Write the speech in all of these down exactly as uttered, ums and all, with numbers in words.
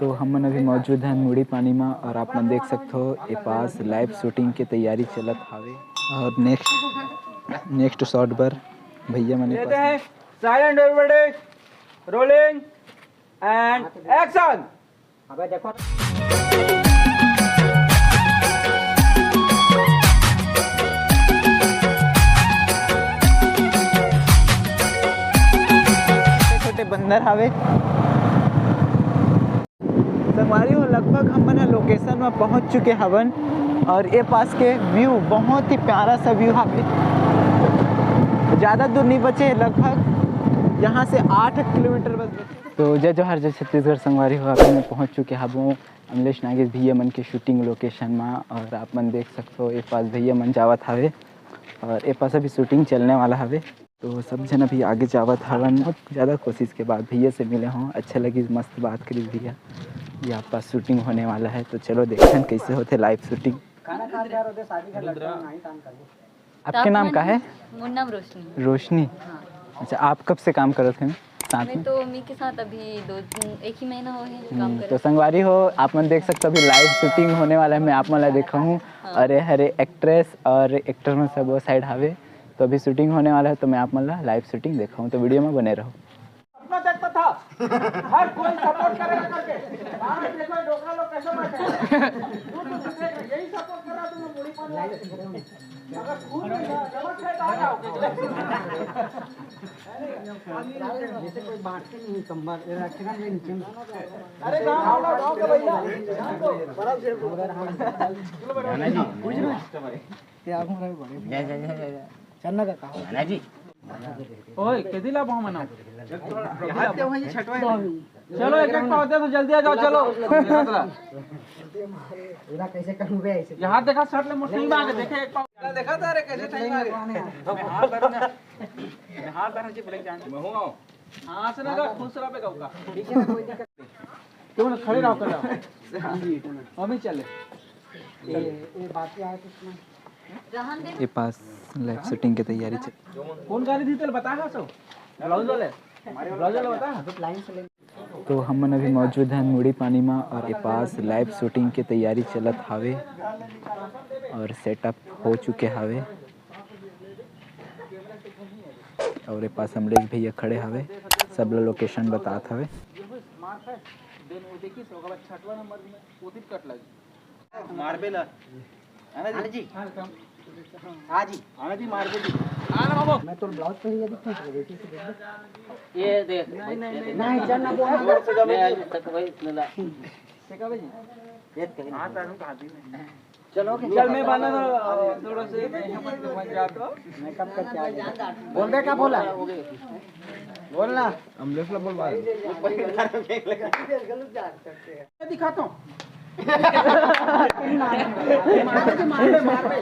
तो हमन अभी मौजूद हन मुड़ी पानी मा और आप मन देख सकथो ए पास लाइव शूटिंग के तैयारी चलत हावे और नेक्स्ट नेक्स्ट शॉट बर भैया मन ए लेते पास हैं। Silent everybody, rolling and action। अबे देखो। छोटे बंदर हावे। संगवारी हो, लगभग हमन ह लोकेशन म पहुंच चुके हवन और ए पास के व्यू बहुत ही प्यारा सा व्यू हावे। ज़्यादा दूर नहीं बचे, लगभग यहाँ से आठ किलोमीटर बस बचे। तो जय जोहार, जय छत्तीसगढ़ संगवारी हो, अभी मैं पहुंच चुके हबों अमलेश नागेश भैया मन के शूटिंग लोकेशन मा और आप मन देख सकथो ए पास भैया मन जावत हावे और ए पास अभी शूटिंग चलने वाला हावे। तो सब झन अभी आगे जावत हवन। बहुत ज़्यादा कोशिश के बाद भैया से मिले हों, अच्छा लगिस, मस्त बात करिस भैया। ये आप पास शूटिंग होने वाला है, तो चलो देखथन कैसे होथे लाइव शूटिंग। खाना खा के आ रहे थे, शादी का लड़का नहीं काम कर। आपके नाम का है? मोर नाम रोशनी। रोशनी। हाँ। अच्छा, आप कब से काम करत हैं साथ मैं में? तो मी के साथ अभी दो दिन, एक ही महीना हो गया काम हम्म, करत। तो संगवारी हो, आप मन देख सकते हो अभी लाइव शूटिंग होने वाला है, मैं आप मन ला देखा हूँ। हाँ। अरे हरे एक्ट्रेस और एक्टर में सब वो साइड हावे, तो अभी शूटिंग होने वाला है, तो मैं आप मन ला लाइव शूटिंग देखा हूँ, तो वीडियो में बने रहो। सपना देखता था हर कोई सपोर्ट करेगा करके। आज देखो ये डोकरा लोग कैसे बैठे हैं। तू तो देख, यही सपोर्ट कर रहा था, मैं मुड़ी पर लाया। अगर खून में नमक है तो आ जाओ। जैसे कोई बांटते नहीं कंबल, ये रखेगा नहीं नीचे में। अरे गाँव वाला, गाँव का भैया। क्या घूम रहे बड़े? जय, जय, जय, जय, जय। चन्ना का कहा? नाना जी। ओए, केदी ला बहु मनाओ? हाथ दे वहीं छठवा। चलो, एक एक पाव दे तो जल्दी आ जाओ, चलो। पूरा कैसे करूँ बे ऐसे? यहाँ देखा, शर्ट ले मोटी मार के देखे एक पाव। देखा था रे, कैसे टाइम मारे। हाथ धरो ना। हाथ धरो जी, बोले जान। मैं हूँ। हाँ, से ना खुश रहा बेगा का। ठीक है ना, कोई दिक्कत। क्यों ना खड़े रहो, कर रहो। हम ही चले। ये, ये बात क्या है किसमें? ए पास लाइव शूटिंग के तैयारी चल। कौन गाड़ी दी तेल बता है सो? ब्लाउज वाले। ब्लाउज वाले बता है। लाइन से ले। तो हमन अभी मौजूद हैं मुड़ी पानी मा और ए पास लाइव शूटिंग के तैयारी चलत हावे और सेटअप हो चुके हावे। और ए पास अमलेश भैया खड़े हावे, सब ला लोकेशन बतात हावे। मार्बल है ना जी? हाँ जी। हाँ जी, मार्बल जी। हाँ ना बाबू। मैं तो ब्लाउज पहन के दिखता हूँ, बेटी से देख ले। ये देख। नहीं, नहीं, नहीं। नहीं, चल ना, बोल ना। मैं अभी तक वही इतने ला। ठीक है भाई। ये कहीं हाँ, नहीं। चलो, okay। चल, मैं बांधा था, थोड़ा से मैं यहाँ पर समझ जाता हूँ। मेकअप करके आ गया। बोल दे, क्या बोला? बोल ना। अमलेश ला बोल बाहर। मैं दिखाता हूँ। मार दे, मार दे, मार दे।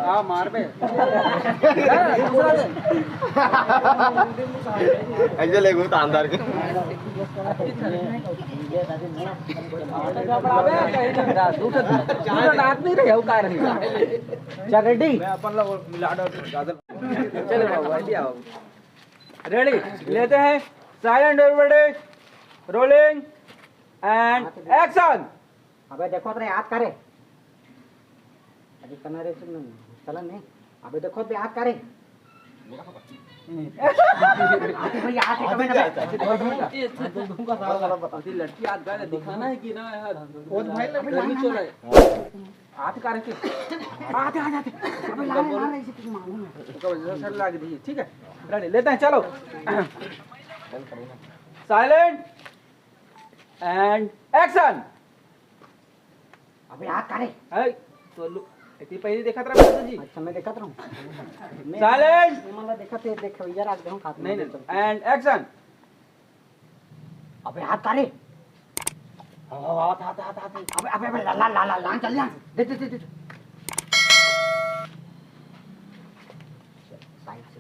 हाँ, मार दे। ऐसे ले घूमता अंदर के। चल, रेडी? मैं अपन ला मिला दो, ज्यादा। चलो बाबू, ready आओ। Ready, लेते हैं। Silent everybody, rolling and action। अबे देखो तेरे याद करे। अभी कना रे सुन, चलन नहीं। अबे देखो बे, हाथ करे। अबे भाई, हाथ है, कभी ना। अभी लड़की हाथ का दिखाना है कि ना यार? वो तो भाई, अभी गर्मी चल रहा है। हाथ करे के। हाथ, हाथ, हाथ। अबे ला, ला, ला, इसे कुछ मालूम है। उसका वजह से सर लाग दी है, ठीक है? Ready, लेते हैं, चलो। Silent and action। अबे हाथ करे। ए, तो लु-, इतनी पहले देखा था बाबू जी। अच्छा, मैं देखा था। Silent। मैं मतलब देखा थे, देख, यार, आज देखो, खाते नहीं, नहीं, नहीं। And action। अबे हाथ करे। ओ, हाथ, हाथ, हाथ, हाथ। अबे, अबे, अबे, ला, ला, ला, ला, ला, चल, ला। दे, दे, दे, दे। Side से।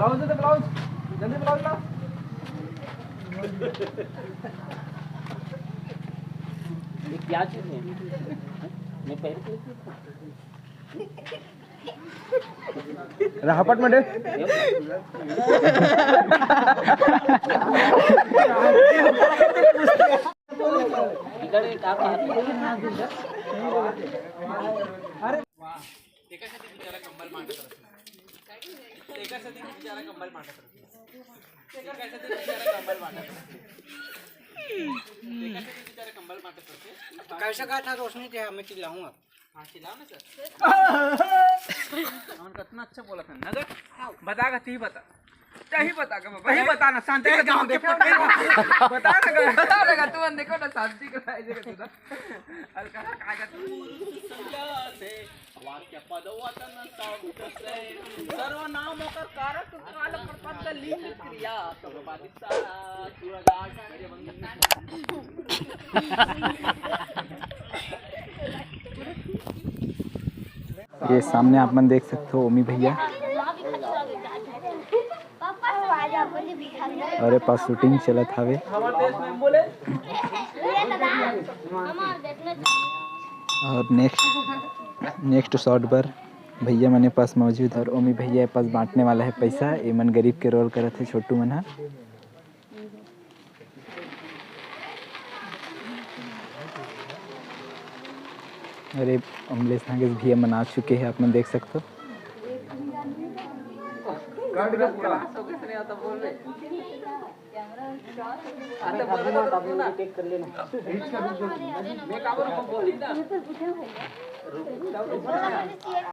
ब्लाउज दे दे, ब्लाउज। जल्दी ब्लाउज ला। ये क्या चीज है? मैं पहले से रहपट में दे। इधर एक आप हाथ में। अरे, एकर सेती बिचारा कंबल बांटत रथे। एकर सेती बिचारा कंबल बांटत रथे। एकर सेती बिचारा कंबल बांटत रथे। एकर सेती बिचारा कंबल बांटत रथे। कैसे कहा था रोशनी के, मैं चिल्लाऊंगा। हाँ, चिल्लाओ ना सर। हमन कतना अच्छा बोला था ना, अगर बता का ती बता। चाही बता का बाबा, ही बता ना, शांति का जाओ, देखो, बता ना, बता ना, तुमन देखो ना, शांति का लाए जगह तू ना। हल्का ना, काय का तू? वाक्य पदवतन शब्द से सर्वनाम ओकर कारक काल प्रपद लिंग क्रिया सब बाधित सारा सूरदास। ये सामने आप मन देख सकते हो ओमी भैया। और ये पास शूटिंग चलत हवे। और नेक्स्ट नेक्स्ट शॉट बर भैया मने पास मौजूद, और ओमी भैया पास बांटने वाला है पैसा। ये मन गरीब के रोल करत है छोटू मन हा। अरे, अमलेश नागेश भैया मन आ चुके हैं, आप मन देख सकते हो।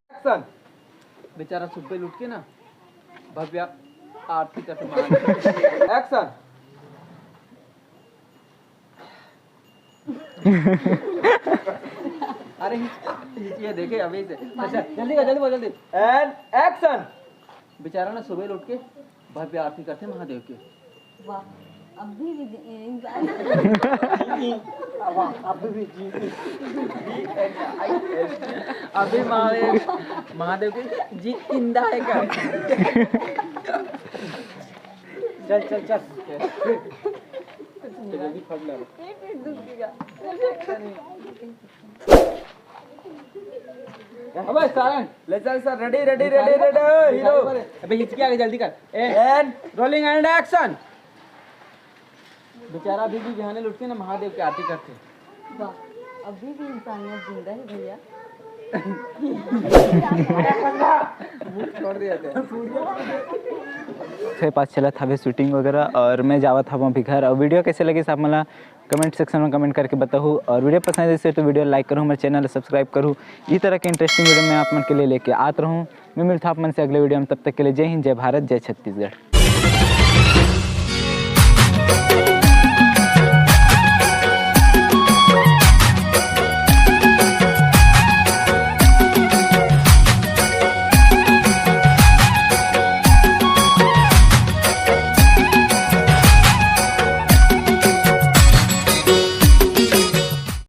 एक्शन। बेचारा सुबह उठ के ना भव्या आरती करते मार। एक्शन। अरे हिच-, हिचिया देखे अभी से। अच्छा, जल्दी कर, जल्दी बोल, जल्दी। And action. बेचारा ना सुबह उठ के भव्य आरती करते महादेव के। वाह, अभी भी जी, वाह, अभी भी जी। अभी महादेव, महादेव के जी इंदा है क्या? चल, चल, चल। जल्दी फट ले। अबे सारंग, ले चल sir, ready, ready, ready, ready, hero. अबे हिचकी आगे जल्दी कर। ए, एंड रोलिंग एंड एक्शन। बेचारा अभी भी बिहाने उठ के ना महादेव के आरती करते। वाह, अभी भी इंसानियत जिंदा है भैया। छोड़ दिया था। फिर पास चलत हवे शूटिंग वगैरह, और मैं जावत हवं अभी घर। और वीडियो कैसे लगिस आप मन ला कमेंट सेक्शन में कमेंट करके बताहू, और वीडियो पसंद आइस तो वीडियो लाइक करू, हमारे चैनल सब्सक्राइब करू। इस तरह के इंटरेस्टिंग वीडियो मैं आप मन के लिए लेके आत रहूँ। मैं मिलता आप मन से अगले वीडियो में, तब तक के लिए जय हिंद, जय भारत, जय छत्तीसगढ़।